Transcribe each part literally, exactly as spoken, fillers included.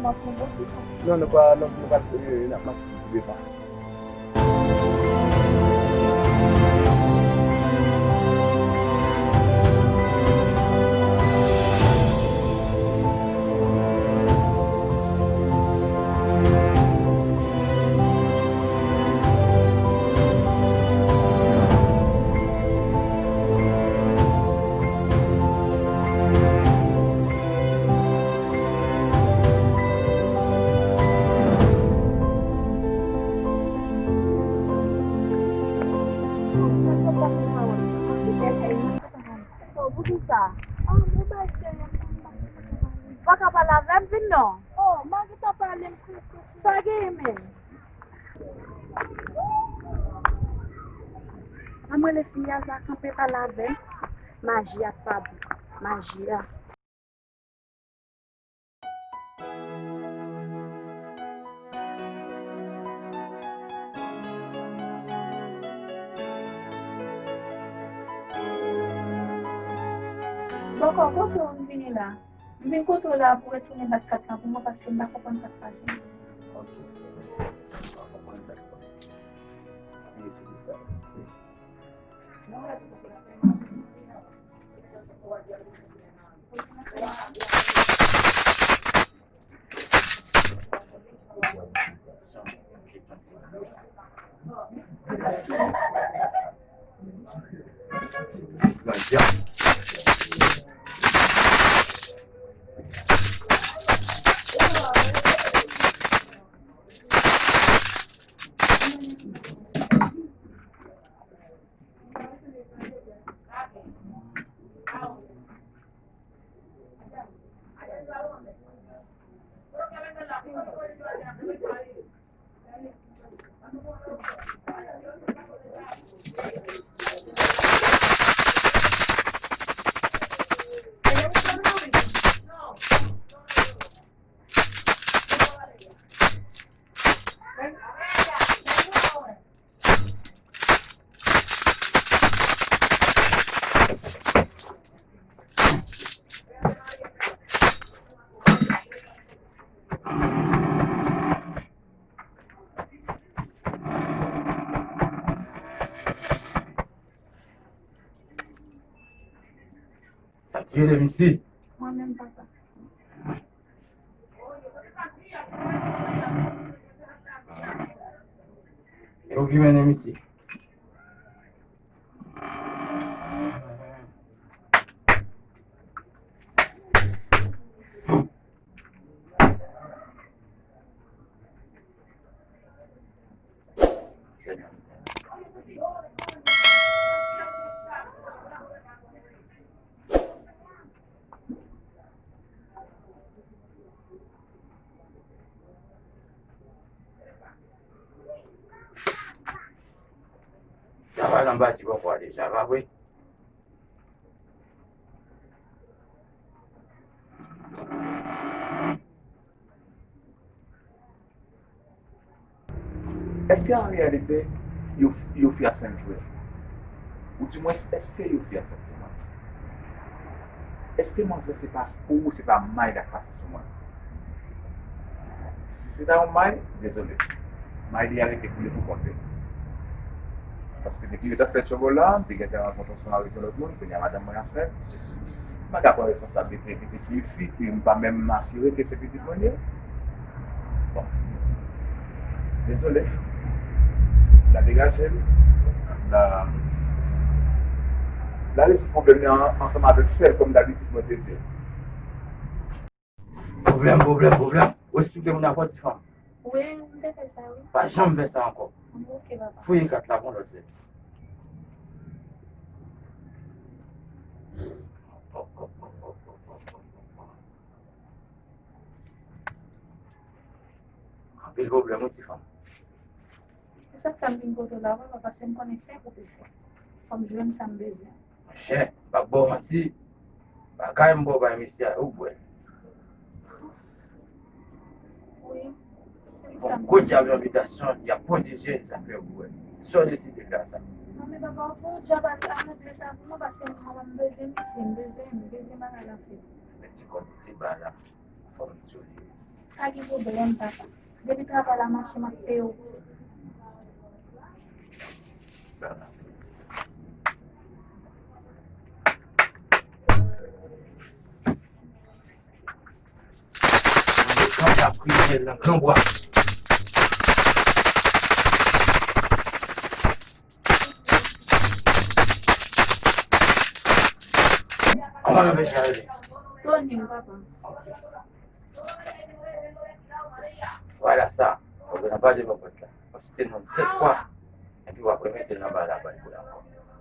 Non, nou pa, nou, nou pa, euh, n ap mache sou devan. Oh, poukisa? Ah, mwen bay serye. Pa ka pale avè m, vin non. Oh, Magda pale m. Sa genyen menm? An mwen le fi a va kanpe pale avè m. Maji a pa bon. Maji a. Bòkò, kote w m vini la? M vin kote w la pou retounen bat kat lan pou mwen paske m pa konprann sa k pase. Ok. M pa konprann sa k pase. Mèsi pou sa. Sa k rele misye? Mwen menm, papa. Yo ki mennen misye. Travay la m pa di bòkò a deja, pa vre? Èske an reyalite, yo, yo fi a senp vre? Oudimwens, èske yo fi a senp pou mwen? Èske manzè se pa kou, se pa may k ap pase sou mwen? Si se ta yon may, dezole. May li a rete koule pou kont li. Paske depi yo t ap fè tchobolo a, m te gentan rankontre ansanm avèk yon lòt moun, kounye a madanm mwen ansent. Jis m pa ka pran responsablite pitit yon fi ke m pa menm asire ke se pitit mwen li ye. Bon. Dezole. N a degaje l. N a, n a rezoud pwoblèm nan ansanm avèk sè l, kòm dabitid mwen te di l. Pwoblèm, pwoblèm, pwoblèm. Ou esplike moun nan fò ti fanm. Wi, m te fè sa, wi. Pa janm fè sa ankò. Ok, papa. Fouye kat la pou lòt sè. Anpil pwoblèm, wi, ti fanm. Se sa k fè m vin kote w la, papa, paske m konnen fè pou te fè. Fò m jwenn sa m bezwen. Monchè, m p ap ba w manti, bagay m ba w bay mesye a, ou bwè. Wi, se pou sa m. Bon, gwo dyab nan bitasyon, y ap pwoteje, sa fè ou bwè. Sa w deside fè a sa? Non, men papa, ou fè yon dyab a, a regle sa pou mwen, paske mwen, m bezwen misye, m bezwen, m bezwen bagay la fèt. Men ti kòb ou te ba la, fò m di w li. Pa gen pwoblèm, papa. Depi travay la mache, m ap peye w. Mande kanta kriminèl nan gran bwa. Kòman non mesye a rele? Tony, papa. Vwala sa. Ou gen nan pa de pòt la. Ou site non sèt fwa. Epi w ap remete l nan ba la bay pou la.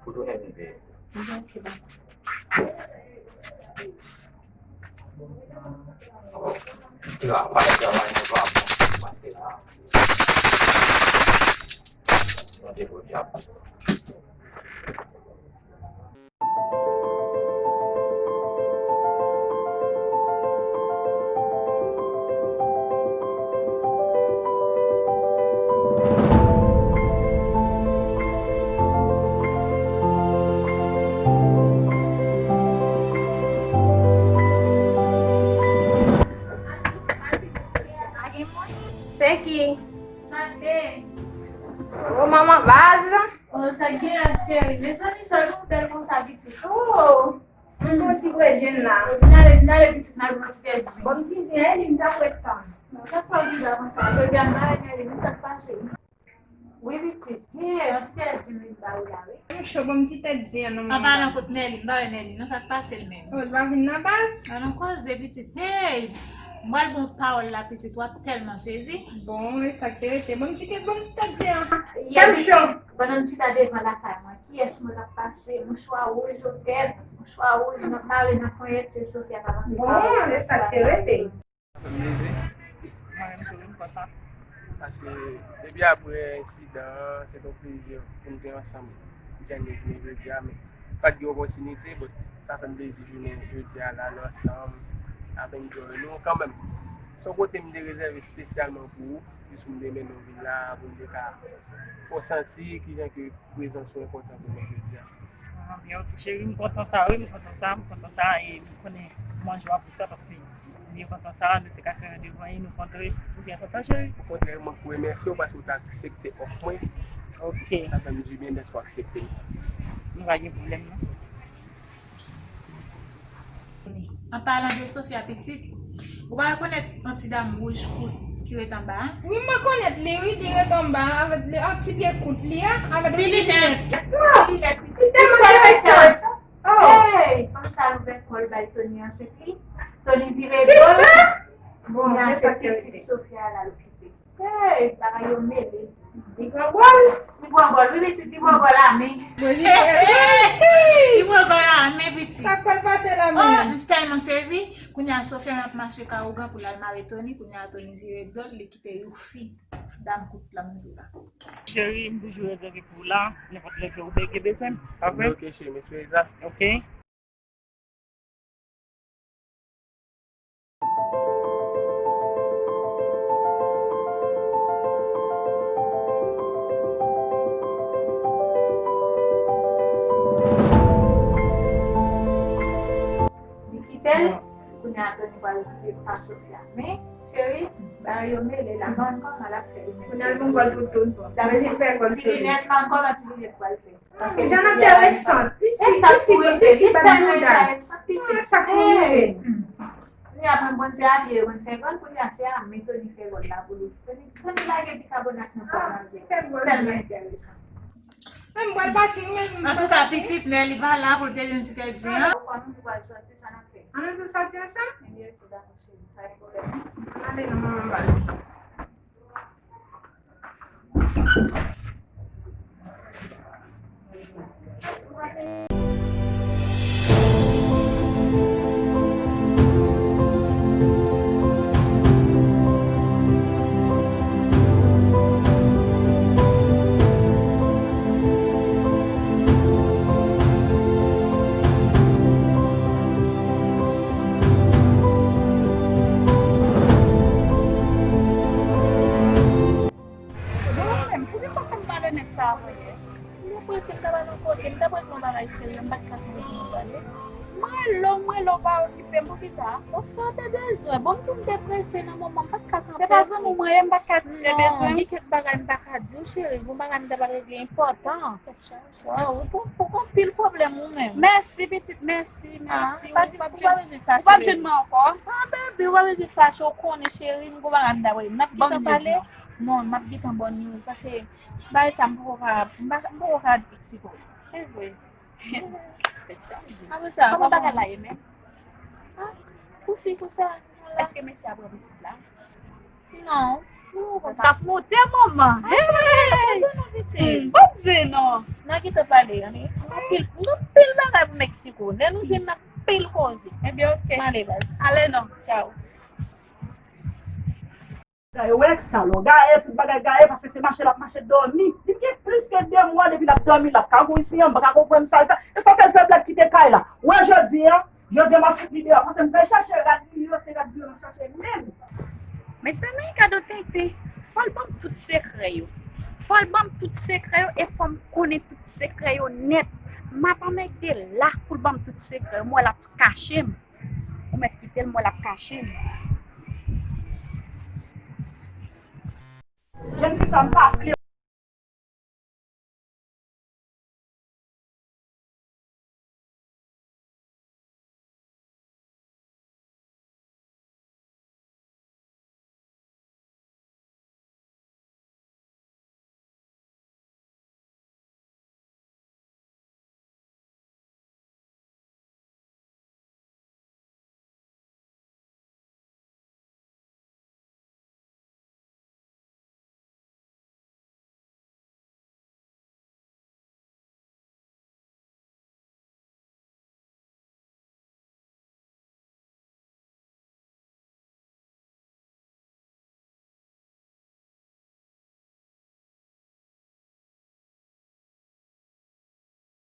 Pou tounen vin veye. Ok, papa. Travay, travay, nou pa bon, pase la. Mande pou dyab. Se ki? Sa te. O manman baz. O, sa gen an, cheri? Mezanmi, sa nou bèl konsa, pitit. O! M gon ti bwè jen la. Vin ale, vin ale, pitit, n al pran ti tè zen. Bon, ti zen, e li m ta fè tan. Non, sa fè w vin avan sa. Jodi a, m pa wè Nèli, men sa k pase? Wi, pitit. Hey, yon ti tè zen m vin ba ou la, wi. M cho, bon, m ti tè zen an, non. An palan kot Nèli, m pa wè Nèli, non, sa k pase l menm? O, l pa vin nan baz? An, nou koze, pitit. Hey! M pral bon pawòl la, pitit, w ap tèlman sezi. Bon, e sa k te rete. Bon, m ti tè, bon, m ti tè zen an. Kèm cho. Pandan m chita devan lakay mwen, kiyès mwen t ap pase? Mouchwa wouj, ou tèt, mouchwa wouj, n ap mare nan ponyèt, se Sofia k ap antre. Bon, e sa k te rete. Sa fè m plezi. Mwen menm tou, m kontan. Paske depi apre ensidan an, se t on plezi pou n te ansanm jan n te vini jodi a, men pa t gen opòtinite, but sa fè m plezi jounen jodi a la, nou ansanm, n ap enjoy nou kanmenm. Se yon kote m te rezève espesyalman pou ou, jis pou m te mennen w vin la, pou m te ka fè w santi kijan ke prezans ou enpòtan pou mwen jodi a. Ah, byen, ok, cheri, m kontan sa, wi, m kontan sa, m kontan sa, e m konnen m an jwa pou sa, paske m byen kontan sa, nou te ka fè randevou anyen, nou kontre, m byen kontan, cheri. Okontrè, mwen pou remèsye w paske w te aksepte òf mwen. Ok. Sa fè m dibyen dèske w aksepte l. Nou pa gen pwoblèm, non. An palan de Sofia pitit, ou pa rekonèt yon ti dam wouj kout ki ret anba a? Wi, m rekonèt li, wi, li ret anba a, avèk li, yon ti pye kout li a, avèk ti linèt. Ti linèt, pitit. Li tèlman enteresan. Oh! Hey! Fanm sa louvè kò l bay Tony ansent li. Tony vire do l. Kisa? Bon, men se pitit Sofia l al okipe. Hey, bagay yo mele. Li pran gòl. Li pran gòl, wi, pitit, li pran gòl ame. Li pran gòl ame, pitit. Sa k pral pase la menm? Oh, m tèlman sezi. Kounye a Sofia ap mache ka ougan pou l al mare Tony. Kounye a Tony vire do l, li kite Youfi. Dam kout la, m di w la. Cheri, m toujou rezève pou w la. Nenpòt lè ke ou bege bezwen m, pa vre? Ok, cheri, m espere sa. Ok. Li kite l, kounye a Tony pral rive pa Sofia. Men, cheri, bagay yo mele la, ban m kòman l ap fè li menm. Kounye a l pran gòl pou Tony. L ap fè gòl, cheri. Ti linèt, ban m kòman ti linèt pral fè. Paske jan enteresan, pisi, pisi, pisi, li tèlman enteresan, pitit. Sa k rive? Kounye a mwen konn se abye yo konn fè gòl, kounye a se ame Tony fè gòl la pou li. Tony, Tony lage bikabonat nan kò a, tèlman enteresan. Mwen m pral pase, mwen m pral pase. Antouka, pitit, Nelly pa la pou l te jwenn ti tèt zen an. Ou konnen nou pral sòti, sa n ap fè? Ann nou tou sòti ansanm? Ebyen, ok, dakò, cheri, pa gen pwoblèm. Ann ale non, manman m pral. Bon, menm, poukisa w konn pale nèg sa a avan yè? M te prese, m t ap al yon kote, m t ap regle yon bagay serye, m pa t ka tande pou nou pale. M Mwen rele w, mwen rele w, pa okipe m, poukisa? Bon, sa w te bezwen? Bon, m fin deprese nan moman, m pa t ka kanpe. Se pa zanmi mwen ye, m pa t ka te bezwen. Gen kèk bagay m pa ka di w, cheri. Gon bagay m ta pral regle enpòtan. Tèt chaje. Waw, ou gon, ou gon pil pwoblèm ou menm. Mèsi, pitit, mèsi, mèsi. Ah, pa di, ou pa bezwen fache, baby. Ou p ap jwenn mwen ankò. Ah, baby, ou pa bezwen fache, ou konnen, cheri, m gon bagay m ta pral. N ap gentan pale. Non, m ap gentan bon news, paske bagay sa m poko ka, m pa, m poko ka di piti ko. Se vre. Tèt chaje. Apre sa, kòman bagay la ye menm? Ah, kousi, kousa. Èske mesye a pran pitit la? Non. Ou konn t ap monte, manman. Hey! Hmm, bon, zen non. N a gentan pale, ann. Anpil, anpil bagay pou Mexico. Lè nou jwenn, n a pil koze. Ebyen, oke. M ale, baz. Ale non. Tchao. Gaye, wè sa, lò. Gaye, tout bagay gaye, paske se mache l ap mache dòmi. Li gen plis ke de mwa depi l ap dòmi, l ap kagou isi an, m pa ka konprann sa l fè. E sa fè l fè blèd kite kay la. Wè jodi an, jodi an m ap fout li deyò, paske m pral chache rad li, yo se rad li yo m ap chache menm. Mezanmi, gade yon tenten. Fò l ban m tout sekrè yo. Fò l ban m tout sekrè yo e fò m konnen tout sekrè yo nèt. M ap anmède la pou l ban m tout sekrè yo. M wè l ap kache m. Ou mèt kite l, m wè l ap kache m. Jèn fi sa, m pa vle